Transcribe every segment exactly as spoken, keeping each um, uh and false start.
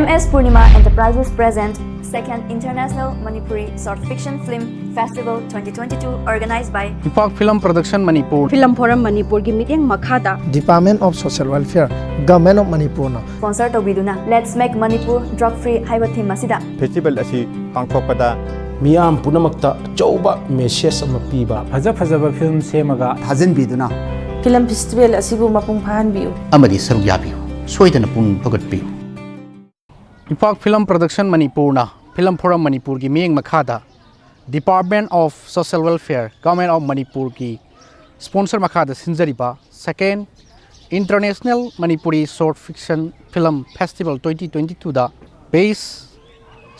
S Purnima Enterprises present second International Manipuri Short Fiction Film Festival twenty twenty-two, organized by Ipak Film Production Manipur. Film Forum ꯃꯅꯤꯄꯨꯔꯒꯤ ꯃꯤꯠꯌꯦꯡ ꯃꯈꯥꯗ Department of Social Welfare, Government of ꯃꯅꯤꯄꯨꯔꯅ sponsor ꯇꯧꯕꯤꯗꯨꯅ Let's Make Manipur Drug Free ꯍꯥꯏꯕ theme ꯑꯁꯤꯗ festival ꯑꯁꯤ ꯄꯥꯡꯊꯣꯛꯄꯗ ꯃꯤꯌꯥꯝ ꯄꯨꯝꯅꯃꯛꯇ ꯑꯆꯧꯕ ꯃꯦꯁꯦꯖ ꯑꯃ ꯄꯤꯕ ꯐꯖ ꯐꯖꯕ ꯐꯤꯂꯝ ꯁꯦꯝꯃꯒ ꯊꯥꯖꯤꯟꯕꯤꯗꯨꯅ ꯐꯤꯂꯝ ꯐꯦꯁꯇꯤꯚꯦꯜ ꯑꯁꯤꯕꯨ ꯃꯄꯨꯡ ꯐꯥꯍꯟꯕꯤꯌꯨ꯫ ꯑꯃꯗꯤ ꯁꯔꯨꯛ ꯌꯥꯕꯤꯌꯨ꯫ ꯁꯣꯏꯗꯅ ꯄꯨꯛꯅꯤꯡ ꯊꯧꯒꯠꯄꯤꯌꯨ꯫ ꯏꯝꯐꯥꯜ ꯐꯤꯂꯝ ꯄ꯭ꯔꯗꯛꯁꯟ ꯃꯅꯤꯄꯨꯔꯅ ꯐꯤꯂꯝ ꯐꯣꯔꯝ ꯃꯅꯤꯄꯨꯔꯒꯤ ꯃꯤꯠꯌꯦꯡ ꯃꯈꯥꯗ Department of Social Welfare, Government of ꯃꯅꯤꯄꯨꯔꯒꯤ sponsor ꯃꯈꯥꯗ ꯁꯤꯟꯖꯔꯤꯕ second International Manipuri Short Fiction Film Festival twenty twenty-twoꯗ Best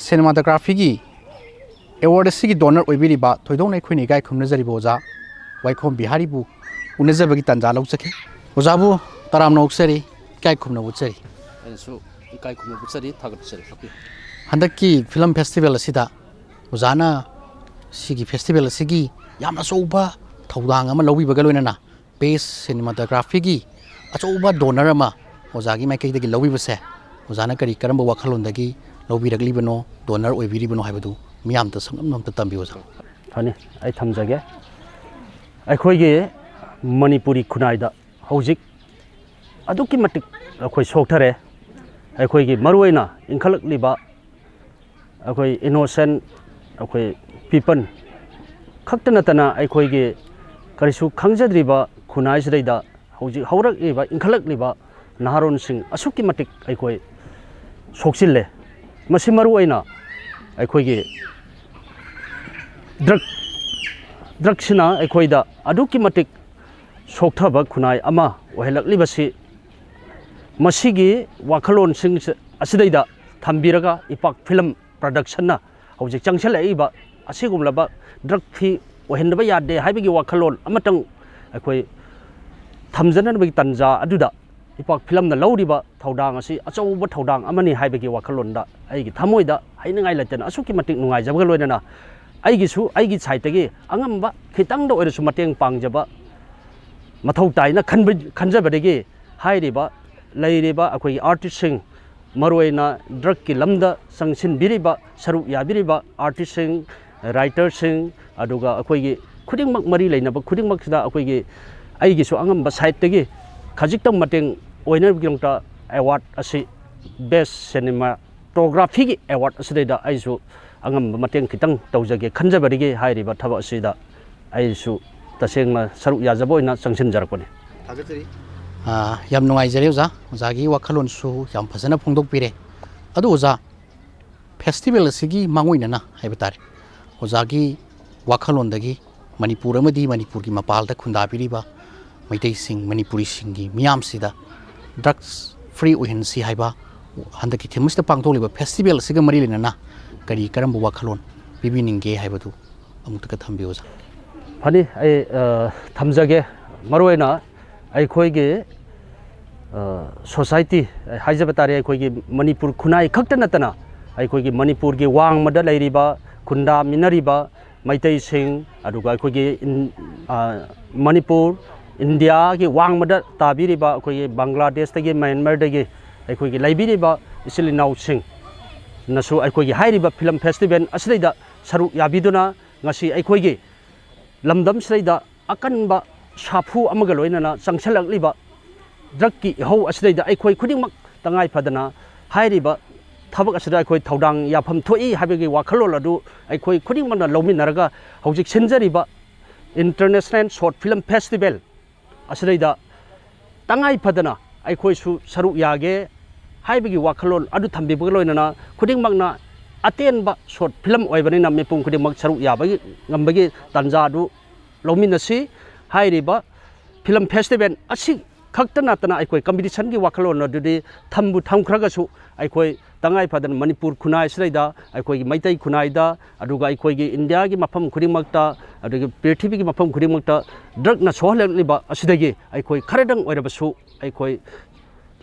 Cinematographyꯒꯤ award ꯑꯁꯤꯒꯤ donor ꯑꯣꯏꯕꯤꯔꯤꯕ ꯊꯣꯏꯗꯣꯛꯅ ꯑꯩꯈꯣꯏꯅ ꯏꯀꯥꯏ ꯈꯨꯝꯅꯖꯔꯤꯕ ꯑꯣꯖꯥ ꯋꯥꯏꯈꯣꯝ ꯕꯤꯍꯥꯔꯤꯕꯨ ꯎꯅꯖꯕꯒꯤ ꯇꯥꯟꯖꯥ ꯂꯧꯖꯈꯤ꯫ ꯑꯣꯖꯥꯕꯨ ꯇꯔꯥꯝꯅ ꯑꯣꯛꯆꯔꯤ, ꯏꯀꯥꯏ ꯈꯨꯝꯅꯕ ꯎꯠꯆꯔꯤ꯫ ꯑꯩꯅꯁꯨ ꯏꯀꯥꯏ ꯈꯨꯝꯅꯕ ꯎꯠꯆꯔꯤ, ꯊꯥꯒꯠꯆꯔꯤ꯫ ꯍꯟꯗꯛꯀꯤ ꯐꯤꯂꯝ ꯐꯦꯁꯇꯤꯚꯦꯜ ꯑꯁꯤꯗ ꯑꯣꯖꯥꯅ ꯁꯤꯒꯤ ꯐꯦꯁꯇꯤꯚꯦꯜ ꯑꯁꯤꯒꯤ ꯌꯥꯝꯅ ꯑꯆꯧꯕ ꯊꯧꯗꯥꯡ ꯑꯃ ꯂꯧꯕꯤꯕꯒ ꯂꯣꯏꯅꯅ Best Cinematographyꯒꯤ ꯑꯆꯧꯕ donor ꯑꯃ ꯑꯣꯖꯥꯒꯤ ꯃꯥꯏꯀꯩꯗꯒꯤ ꯂꯧꯕꯤꯕꯁꯦ ꯑꯣꯖꯥꯅ ꯀꯔꯤ ꯀꯔꯝꯕ ꯋꯥꯈꯜꯂꯣꯟꯗꯒꯤ ꯂꯧꯕꯤꯔꯛꯂꯤꯕꯅꯣ, donor ꯑꯣꯏꯕꯤꯔꯤꯕꯅꯣ ꯍꯥꯏꯕꯗꯨ ꯃꯤꯌꯥꯝꯗ ꯁꯝꯂꯞꯅ ꯑꯝꯇ ꯇꯝꯕꯤꯌꯨ ꯑꯣꯖꯥ꯫ ꯐꯅꯤ, ꯑꯩ ꯊꯝꯖꯒꯦ꯫ ꯑꯩꯈꯣꯏꯒꯤ ꯃꯅꯤꯄꯨꯔꯤ ꯈꯨꯟꯅꯥꯏꯗ ꯍꯧꯖꯤꯛ ꯑꯗꯨꯛꯀꯤ ꯃꯇꯤꯛ ꯑꯩꯈꯣꯏ ꯁꯣꯛꯊꯔꯦ꯫ ꯑꯩꯈꯣꯏꯒꯤ ꯃꯔꯨꯑꯣꯏꯅ ꯏꯟꯈꯠꯂꯛꯂꯤꯕ ꯑꯩꯈꯣꯏ innocent ꯑꯩꯈꯣꯏ people ꯈꯛꯇ ꯅꯠꯇꯅ ꯑꯩꯈꯣꯏꯒꯤ ꯀꯔꯤꯁꯨ ꯈꯪꯖꯗ꯭ꯔꯤꯕ ꯈꯨꯟꯅꯥꯏꯁꯤꯗꯩꯗ ꯍꯧꯖꯤꯛ ꯍꯧꯔꯛꯂꯤꯕ ꯏꯟꯈꯠꯂꯛꯂꯤꯕ ꯅꯍꯥꯔꯣꯟꯁꯤꯡ ꯑꯁꯨꯛꯀꯤ ꯃꯇꯤꯛ ꯑꯩꯈꯣꯏ ꯁꯣꯛꯆꯤꯜꯂꯦ꯫ ꯃꯁꯤ ꯃꯔꯨꯑꯣꯏꯅ ꯑꯩꯈꯣꯏꯒꯤ drug, drugꯁꯤꯅ ꯑꯩꯈꯣꯏꯗ ꯑꯗꯨꯛꯀꯤ ꯃꯇꯤꯛ ꯁꯣꯛꯊꯕ ꯈꯨꯟꯅꯥꯏ ꯑꯃ ꯑꯣꯏꯍꯜꯂꯛꯂꯤꯕꯁꯤ ꯃꯁꯤꯒꯤ ꯋꯥꯈꯜꯂꯣꯟꯁꯤꯡ ꯑꯁꯤꯗꯩꯗ ꯊꯝꯕꯤꯔꯒ ꯏꯄꯥꯛ ꯐꯤꯂꯝ ꯄ꯭ꯔꯗꯛꯁꯟꯅ ꯍꯧꯖꯤꯛ ꯆꯪꯁꯤꯜꯂꯛꯏꯕ ꯑꯁꯤꯒꯨꯝꯂꯕ drug free ꯑꯣꯏꯍꯟꯗꯕ ꯌꯥꯗꯦ ꯍꯥꯏꯕꯒꯤ ꯋꯥꯈꯜꯂꯣꯟ ꯑꯃꯇꯪ ꯑꯩꯈꯣꯏ ꯊꯝꯖꯅꯕꯒꯤ ꯇꯥꯟꯖꯥ ꯑꯗꯨꯗ ꯏꯄꯥꯛ ꯐꯤꯂꯝꯅ ꯂꯧꯔꯤꯕ ꯊꯧꯗꯥꯡ ꯑꯁꯤ ꯑꯆꯧꯕ ꯊꯧꯗꯥꯡ ꯑꯃꯅꯤ ꯍꯥꯏꯕꯒꯤ ꯋꯥꯈꯜꯂꯣꯟꯗ ꯑꯩꯒꯤ ꯊꯃꯣꯏꯗ ꯍꯥꯏꯅꯤꯡꯉꯥꯏ ꯂꯩꯇꯅ ꯑꯁꯨꯛꯀꯤ ꯃꯇꯤꯛ ꯅꯨꯡꯉꯥꯏꯖꯕꯒ ꯂꯣꯏꯅꯅ ꯑꯩꯒꯤꯁꯨ ꯑꯩꯒꯤ sideꯇꯒꯤ ꯑꯉꯝꯕ ꯈꯤꯇꯪꯗ ꯑꯣꯏꯔꯁꯨ ꯃꯇꯦꯡ ꯄꯥꯡꯖꯕ ꯃꯊꯧ ꯇꯥꯏꯅ ꯈꯟꯕ, ꯈꯟꯖꯕꯗꯒꯤ ꯍꯥꯏꯔꯤꯕ ꯂꯩꯔꯤꯕ ꯑꯩꯈꯣꯏꯒꯤ artistꯁꯤꯡ ꯃꯔꯨꯑꯣꯏꯅ ꯗ꯭ꯔꯒꯀꯤ ꯂꯝꯗ ꯆꯪꯁꯤꯟꯕꯤꯔꯤꯕ, ꯁꯔꯨꯛ ꯌꯥꯕꯤꯔꯤꯕ ꯑꯥꯔꯇꯤꯁꯁꯤꯡ, ꯔꯥꯏꯇꯔꯁꯤꯡ, ꯑꯗꯨꯒ ꯑꯩꯈꯣꯏꯒꯤ ꯈꯨꯗꯤꯡꯃꯛ, ꯃꯔꯤ ꯂꯩꯅꯕ ꯈꯨꯗꯤꯡꯃꯛꯁꯤꯗ ꯑꯩꯈꯣꯏꯒꯤ, ꯑꯩꯒꯤꯁꯨ ꯑꯉꯝꯕ ꯁꯥꯏꯠꯇꯒꯤ ꯈꯖꯤꯛꯇꯪ ꯃꯇꯦꯡ ꯑꯣꯏꯅꯕꯒꯤꯗꯃꯛꯇ ꯑꯦꯋꯥꯔꯗ ꯑꯁꯤ, ꯕꯦꯁ ꯁꯤꯅꯦꯃꯥꯇꯣꯒ꯭ꯔꯥꯐꯤꯒꯤ ꯑꯦꯋꯥꯔꯗ ꯑꯁꯤꯗꯩꯗ ꯑꯩꯁꯨ ꯑꯉꯝꯕ ꯃꯇꯦꯡ ꯈꯤꯇꯪ ꯇꯧꯖꯒꯦ ꯈꯟꯖꯕꯗꯒꯤ ꯍꯥꯏꯔꯤꯕ ꯊꯕꯛ ꯑꯁꯤꯗ ꯑꯩꯁꯨ ꯇꯁꯦꯡꯅ ꯁꯔꯨꯛ ꯌꯥꯖꯕ ꯑꯣꯏꯅ ꯆꯪꯁꯤꯟꯖꯔꯛꯄꯅꯤ꯫ ꯊꯥꯒꯠꯆꯔꯤ꯫ ꯑꯥ, ꯌꯥꯝ ꯅꯨꯡꯉꯥꯏꯖꯔꯦ ꯑꯣꯖꯥ꯫ ꯑꯣꯖꯥꯒꯤ ꯋꯥꯈꯜꯂꯣꯟꯁꯨ ꯌꯥꯝ ꯐꯖꯅ ꯐꯣꯡꯗꯣꯛꯄꯤꯔꯦ꯫ ꯑꯗꯨ ꯑꯣꯖꯥ, ꯐꯦꯁꯇꯤꯚꯦꯜ ꯑꯁꯤꯒꯤ ꯃꯥꯡꯑꯣꯏꯅꯅ ꯍꯥꯏꯕ ꯇꯥꯔꯦ, ꯑꯣꯖꯥꯒꯤ ꯋꯥꯈꯜꯂꯣꯟꯗꯒꯤ ꯃꯅꯤꯄꯨꯔ ꯑꯃꯗꯤ ꯃꯅꯤꯄꯨꯔꯒꯤ ꯃꯄꯥꯜꯗ ꯈꯨꯟꯗꯥꯕꯤꯔꯤꯕ ꯃꯩꯇꯩꯁꯤꯡ, ꯃꯅꯤꯄꯨꯔꯤꯁꯤꯡꯒꯤ ꯃꯤꯌꯥꯝꯁꯤꯗ ꯗ꯭ꯔꯒꯁ ꯐ꯭ꯔꯤ ꯑꯣꯏꯍꯟꯁꯤ ꯍꯥꯏꯕ ꯍꯟꯗꯛꯀꯤ ꯊꯤꯝ ꯑꯁꯤꯗ ꯄꯥꯡꯊꯣꯛꯂꯤꯕ ꯐꯦꯁꯇꯤꯚꯦꯜ ꯑꯁꯤꯒ ꯃꯔꯤ ꯂꯩꯅꯅ ꯀꯔꯤ ꯀꯔꯝꯕ ꯋꯥꯈꯜꯂꯣꯟ ꯄꯤꯕꯤꯅꯤꯡꯒꯦ ꯍꯥꯏꯕꯗꯨ ꯑꯃꯨꯛꯇꯒ ꯊꯝꯕꯤꯌꯨ, ꯑꯣꯖꯥ꯫ ꯐꯅꯤ, ꯑꯩ, ꯑ, ꯊꯝꯖꯒꯦ꯫ ꯃꯔꯨꯑꯣꯏꯅ ꯑꯩꯈꯣꯏꯒꯤ, ꯑ, ꯁꯣꯁꯥꯏꯇꯤ ꯍꯥꯏꯖꯕ ꯇꯥꯔꯦ, ꯑꯩꯈꯣꯏꯒꯤ ꯃꯅꯤꯄꯨꯔ ꯈꯨꯟꯅꯥꯏ ꯈꯛꯇ ꯅꯠꯇꯅ ꯑꯩꯈꯣꯏꯒꯤ ꯃꯅꯤꯄꯨꯔꯒꯤ ꯋꯥꯡꯃꯗ ꯂꯩꯔꯤꯕ, ꯈꯨꯟꯗꯥꯃꯤꯟꯅꯔꯤꯕ ꯃꯩꯇꯩꯁꯤꯡ, ꯑꯗꯨꯒ ꯑꯩꯈꯣꯏꯒꯤ ꯏꯟ-, ꯑ, ꯃꯅꯤꯄꯨꯔ, ꯏꯟꯗꯤꯌꯥꯒꯤ ꯋꯥꯡꯃꯗ ꯇꯥꯕꯤꯔꯤꯕ ꯑꯩꯈꯣꯏꯒꯤ ꯕꯪꯒ꯭ꯂꯥꯗꯦꯁꯇꯒꯤ, ꯃ꯭ꯌꯥꯟꯃꯥꯔꯗꯒꯤ ꯑꯩꯈꯣꯏꯒꯤ ꯂꯩꯕꯤꯔꯤꯕ ꯏꯆꯤꯜ ꯏꯅꯥꯎꯁꯤꯡꯅꯁꯨ ꯑꯩꯈꯣꯏꯒꯤ ꯍꯥꯏꯔꯤꯕ ꯐꯤꯂꯝ ꯐꯦꯁꯇꯤꯚꯦꯜ ꯑꯁꯤꯗꯩꯗ ꯁꯔꯨꯛ ꯌꯥꯕꯤꯗꯨꯅ ꯉꯁꯤ ꯑꯩꯈꯣꯏꯒꯤ ꯂꯝꯗꯝꯁꯤꯗꯩꯗ ꯑꯀꯟꯕ ꯁꯥꯐꯨ ꯑꯃꯒ ꯂꯣꯏꯅꯅ ꯆꯪꯁꯤꯜꯂꯛꯂꯤꯕ ꯗ꯭ꯔꯒꯀꯤ ꯏꯍꯧ ꯑꯁꯤꯗꯩꯗ ꯑꯩꯈꯣꯏ ꯈꯨꯗꯤꯡꯃꯛ ꯇꯉꯥꯏ ꯐꯗꯅ ꯍꯥꯏꯔꯤꯕ ꯊꯕꯛ ꯑꯁꯤꯗ ꯑꯩꯈꯣꯏ ꯊꯧꯗꯥꯡ ꯌꯥꯐꯝ ꯊꯣꯛꯏ ꯍꯥꯏꯕꯒꯤ ꯋꯥꯈꯜꯂꯣꯟ ꯑꯗꯨ ꯑꯩꯈꯣꯏ ꯈꯨꯗꯤꯡꯃꯛꯅ ꯂꯧꯃꯤꯟꯅꯔꯒ ꯍꯧꯖꯤꯛ ꯁꯤꯟꯖꯔꯤꯕ ꯏꯟꯇꯔꯅꯦꯁꯅꯦꯜ ꯁꯣꯔꯠ ꯐꯤꯂꯝ ꯐꯦꯁꯇꯤꯚꯦꯜ ꯑꯁꯤꯗꯩꯗ ꯇꯉꯥꯏ ꯐꯗꯅ ꯑꯩꯈꯣꯏꯁꯨ ꯁꯔꯨꯛ ꯌꯥꯒꯦ ꯍꯥꯏꯕꯒꯤ ꯋꯥꯈꯜꯂꯣꯟ ꯑꯗꯨ ꯊꯝꯕꯤꯕꯒ ꯂꯣꯏꯅꯅ ꯈꯨꯗꯤꯡꯃꯛꯅ ꯑꯇꯦꯟꯕ ꯁꯣꯔꯠ ꯐꯤꯂꯝ ꯑꯣꯏꯕꯅꯤꯅ ꯃꯤꯄꯨꯝ ꯈꯨꯗꯤꯡꯃꯛ ꯁꯔꯨꯛ ꯌꯥꯕꯒꯤ, ꯉꯝꯕꯒꯤ ꯇꯥꯟꯖꯥ ꯑꯗꯨ ꯂꯧꯃꯤꯟꯅꯁꯤ꯫ ꯍꯥꯏꯔꯤꯕ ꯐꯤꯂꯝ ꯐꯦꯁꯇꯤꯚꯦꯜ ꯑꯁꯤ ꯈꯛꯇ ꯅꯠꯇꯅ ꯑꯩꯈꯣꯏ ꯀꯝꯄꯤꯇꯤꯁꯟꯒꯤ ꯋꯥꯈꯜꯂꯣꯟ ꯑꯗꯨꯗꯤ ꯊꯝꯕꯨ ꯊꯝꯈ꯭ꯔꯒꯁꯨ ꯑꯩꯈꯣꯏ ꯇꯉꯥꯏ ꯐꯗꯅ ꯃꯅꯤꯄꯨꯔ ꯈꯨꯟꯅꯥꯏ ꯑꯁꯤꯗꯩꯗ, ꯑꯩꯈꯣꯏꯒꯤ ꯃꯩꯇꯩ ꯈꯨꯟꯅꯥꯏꯗ, ꯑꯗꯨꯒ ꯑꯩꯈꯣꯏꯒꯤ ꯏꯟꯗꯤꯌꯥꯒꯤ ꯃꯐꯝ ꯈꯨꯗꯤꯡꯃꯛꯇ, ꯑꯗꯒꯤ ꯄ꯭ꯔꯤꯊꯤꯕꯤꯒꯤ ꯃꯐꯝ ꯈꯨꯗꯤꯡꯃꯛꯇ ꯗ꯭ꯔꯒꯅ ꯁꯣꯛꯍꯜꯂꯛꯂꯤꯕ ꯑꯁꯤꯗꯒꯤ ꯑꯩꯈꯣꯏ ꯈꯔꯗꯪ ꯑꯣꯏꯔꯕꯁꯨ ꯑꯩꯈꯣꯏ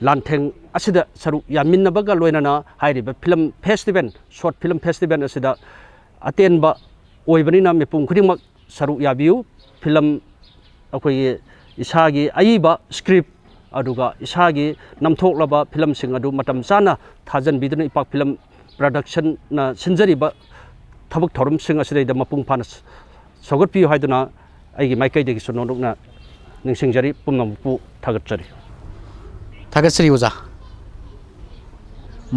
ꯂꯥꯟꯊꯦꯡ ꯑꯁꯤꯗ ꯁꯔꯨꯛ ꯌꯥꯃꯤꯟꯅꯕꯒ ꯂꯣꯏꯅꯅ ꯍꯥꯏꯔꯤꯕ film festival, short film festival ꯑꯁꯤꯗ ꯑꯇꯦꯟꯕ ꯑꯣꯏꯕꯅꯤꯅ ꯃꯤꯄꯨꯝ ꯈꯨꯗꯤꯡꯃꯛ ꯁꯔꯨꯛ ꯌꯥꯕꯤꯌꯨ꯫ ꯐꯤꯂꯝ ꯑꯩꯈꯣꯏꯒꯤ ꯏꯁꯥꯒꯤ ꯑꯏꯕ ꯁ꯭ꯀ꯭ꯔꯤꯞ ꯑꯗꯨꯒ ꯏꯁꯥꯒꯤ ꯅꯝꯊꯣꯛꯂꯕ ꯐꯤꯂꯝꯁꯤꯡ ꯑꯗꯨ ꯃꯇꯝ ꯆꯥꯅ ꯊꯥꯖꯟꯕꯤꯗꯨꯅ ꯏꯄꯥꯛ ꯐꯤꯂꯝ ꯄ꯭ꯔꯗꯛꯁꯟꯅ ꯁꯤꯟꯖꯔꯤꯕ ꯊꯕꯛ ꯊꯧꯔꯝꯁꯤꯡ ꯑꯁꯤꯗꯩꯗ ꯃꯄꯨꯡ ꯐꯥꯅ ꯁꯧꯒꯠꯄꯤꯌꯨ ꯍꯥꯏꯗꯨꯅ ꯑꯩꯒꯤ ꯃꯥꯏꯀꯩꯗꯒꯤꯁꯨ ꯅꯣꯂꯨꯛꯅ ꯅꯤꯡꯁꯤꯡꯖꯔꯤ꯫ ꯄꯨꯝꯅꯃꯛꯄꯨ ꯊꯥꯒꯠꯆꯔꯤ꯫ ꯊꯥꯒꯠꯆꯔꯤ ꯑꯣꯖꯥ꯫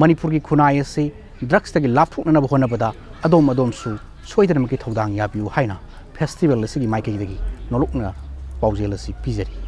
ꯃꯅꯤꯄꯨꯔꯒꯤ ꯈꯨꯟꯅꯥꯏ ꯑꯁꯤ ꯗ꯭ꯔꯛꯁꯇꯒꯤ ꯂꯥꯞꯊꯣꯛꯅꯅꯕ ꯍꯣꯠꯅꯕꯗ ꯑꯗꯣꯝ ꯑꯗꯣꯝꯁꯨ ꯁꯣꯏꯗꯅꯃꯛꯀꯤ ꯊꯧꯗꯥꯡ ꯌꯥꯕꯤꯌꯨ ꯍꯥꯏꯅ ꯐꯦꯁꯇꯤꯚꯦꯜ ꯑꯁꯤꯒꯤ ꯃꯥꯏꯀꯩꯗꯒꯤ ꯅꯣꯂꯨꯛꯅ ꯄꯥꯎꯖꯦꯜ ꯑꯁꯤ ꯄꯤꯖꯔꯤ꯫